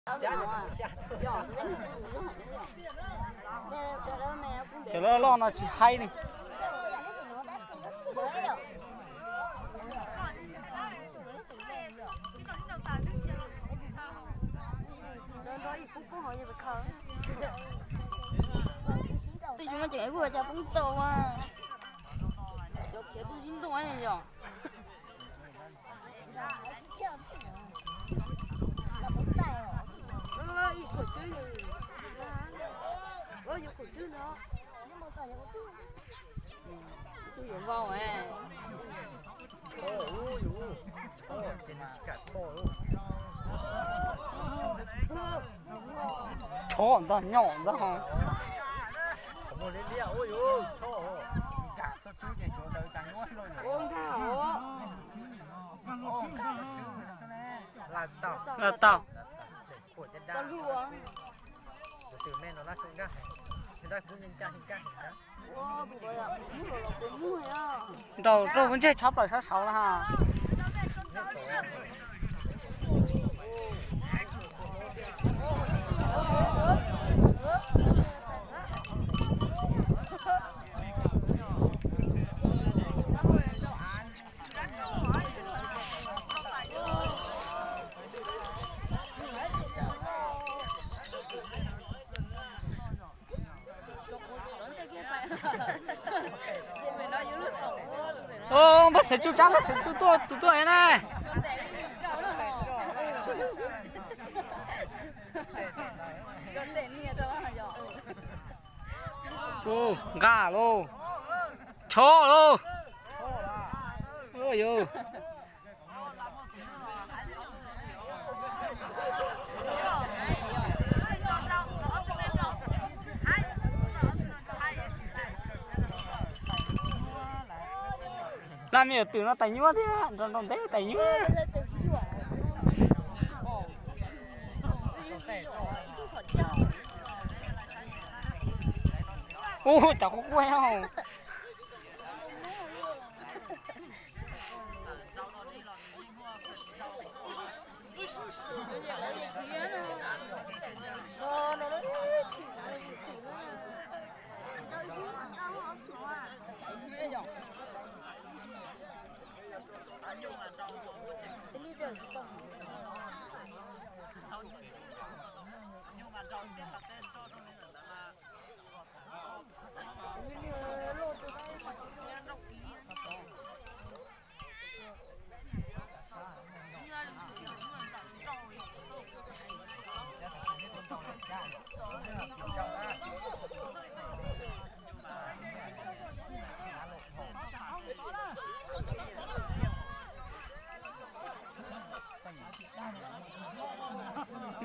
Cov loj loj no tsis haib li. Twb tsis muaj ceem kuj cov poob tau a. Cov khiav tuaj sib ntuj yom. Tus yuav vau. Tsho ntag, nyom ntag. Laj tau. Nraus rau kuv ntsej tshab plaws sab saud na ha. Npawg Xeev Tsu tsab, npawg Xeev Tsu tuaj, tus tuaj na. Nqa lauj, chob lauj. Laj me nyuam twm no tais nyuaj thiab, nrau nrau ntev tais nyuaj. Ub, cov quaj quaj.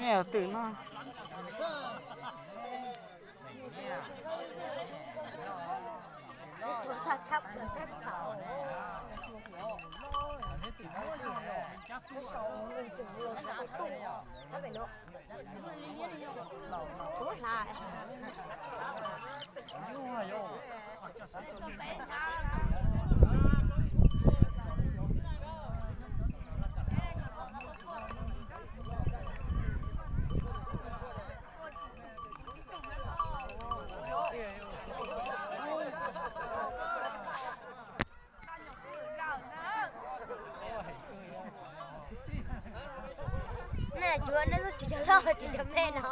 Me nyuam twm no. Nej tsuav nej txhob tsuav cov loj, tsuav cov me no.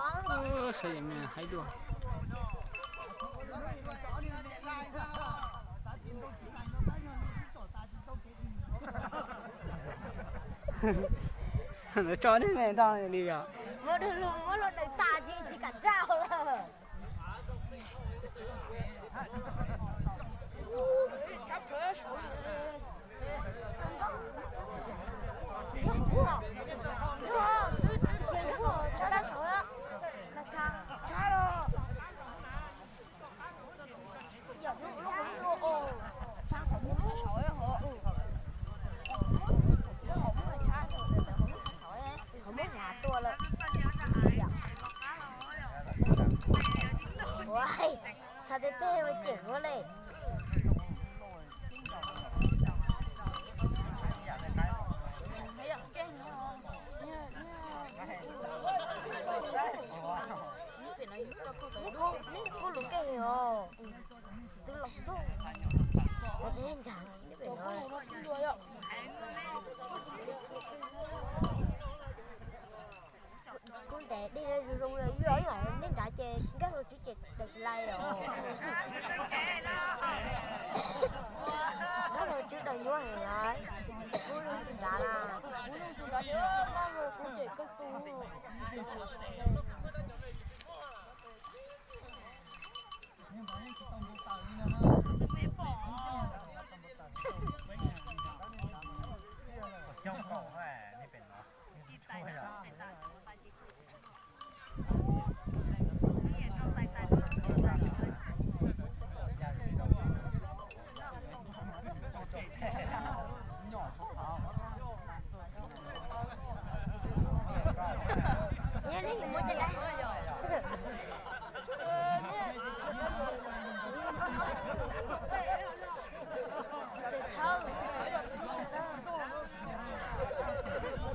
Saib me haib dua. Tso nej me nrog li os. Muab dua, muab luag daws tas tsis, tsis kam nrauj lawm. Ua, xa tej tej ua cem ua le. Os, twb los zoo, los ces nrad pem no. Kuv ntes dej zoo zoo, yuav los neb nrad ces nkag los tswb ces daws tsis lais os. Nkag los tswb daws nyuaj heev lawm. Kuv zoo tus nrad na, kuv zoo tus nrad ces nkag los kuv ces kawg tus.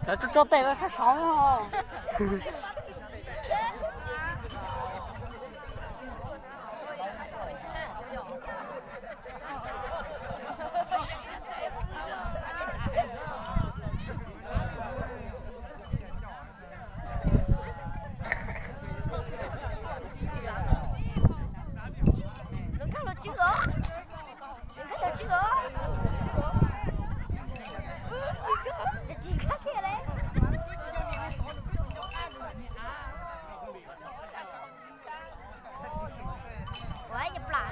Cov tso tes sab saud no. Nkag los tswb os, nkag los tswb os. Tsis nkag kiag li. Ua yam plam.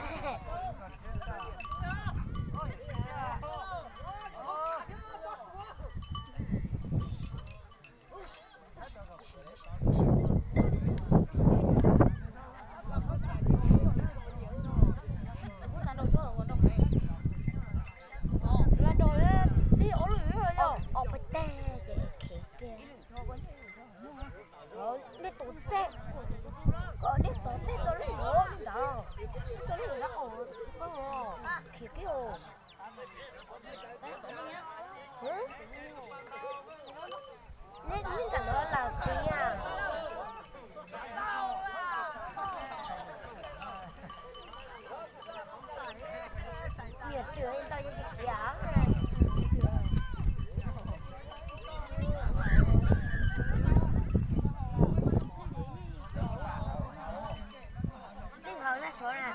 Ib ob lwm os, ob peb teg ces khiav kiag. Nej tom tej, kom nej tom tej txog lub hauv ntawd, txog lub hauv ntawd, qhov qeej os, khiav kiag os. Nej nram no lawm tiag. Niam twm ntau yog tsis khiav. Tsis hauv na, sov na.